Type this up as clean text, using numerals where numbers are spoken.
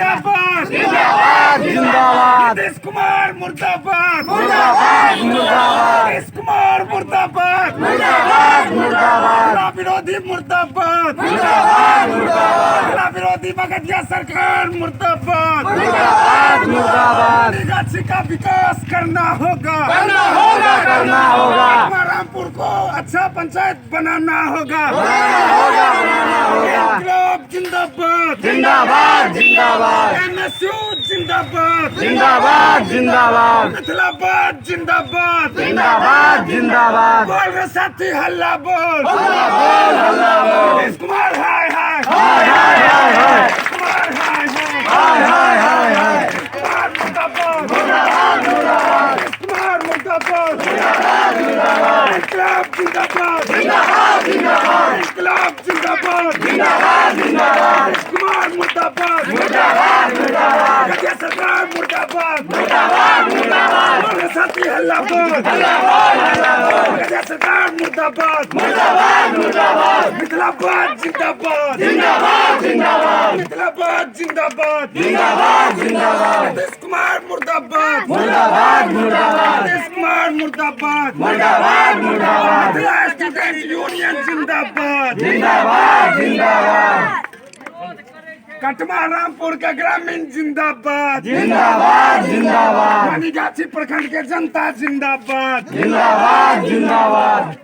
जिंदाबाद। जिंदाबाद, जिंदाबाद। नीतीश कुमार मुर्दाबाद। मुर्दाबाद, मुर्दाबाद। नीतीश कुमार मुर्दाबाद। मुर्दाबाद, मुर्दाबाद। महिला विरोधी मुर्दाबाद। मुर्दाबाद, मुर्दाबाद। महिला विरोधी बगतिया सरकार मुर्दाबाद। मुर्दाबाद, मुर्दाबाद। गाछी का विकास करना होगा। करना होगा, करना होगा। रामपुर को अच्छा पंचायत बनाना होगा। बनाना होगा, बनाना होगा। इंकलाब जिंदाबाद। जिंदाबाद, जिंदाबाद। एमएसयू जिंदाबाद। जिंदाबाद, जिंदाबाद। मिथिलाबाद जिंदाबाद। जिंदाबाद, जिंदाबाद। बोल रे साथी हल्ला बोल। हल्ला बोल, हल्ला बोल। नीतीश कुमार हाय हाय। हाय हाय हाय हाय। कुमार हाय हाय। हाय हाय हाय हाय। कुमार मुर्दाबाद। मुर्दाबाद, मुर्दाबाद। नीतीश कुमार मुर्दाबाद। जिंदाबाद, जिंदाबाद। इंकलाब जिंदाबाद। जिंदाबाद, जिंदाबाद। इंकलाब जिंदाबाद। जिंदाबाद, जिंदाबाद। नीतीश कुमार मुर्दाबाद। मुर्दाबाद, मुर्दाबाद। गठिया सरकार मुर्दाबाद। मुर्दाबाद, मुर्दाबाद। बोल रे साथी हल्ला बोल। हल्ला बोल, हल्ला बोल। गठिया सरकार मुर्दाबाद। मुर्दाबाद, मुर्दाबाद। मिथिलाबाद जिंदाबाद। जिंदाबाद, जिंदाबाद। मिथिलाबाद जिंदाबाद। जिंदाबाद, जिंदाबाद। नीतीश कुमार मुर्दाबाद। मुर्दाबाद, मुर्दाबाद। नीतीश कुमार मुर्दाबाद। मुर्दाबाद, मुर्दाबाद। मिथिला स्टूडेंट यूनियन जिंदाबाद। जिंदाबाद, जिंदाबाद। कटमा रामपुर का ग्रामीण जिंदाबाद। जिंदाबाद, जिंदाबाद। मनीगाछी प्रखंड के जनता जिंदाबाद। जिंदाबाद, जिंदाबाद।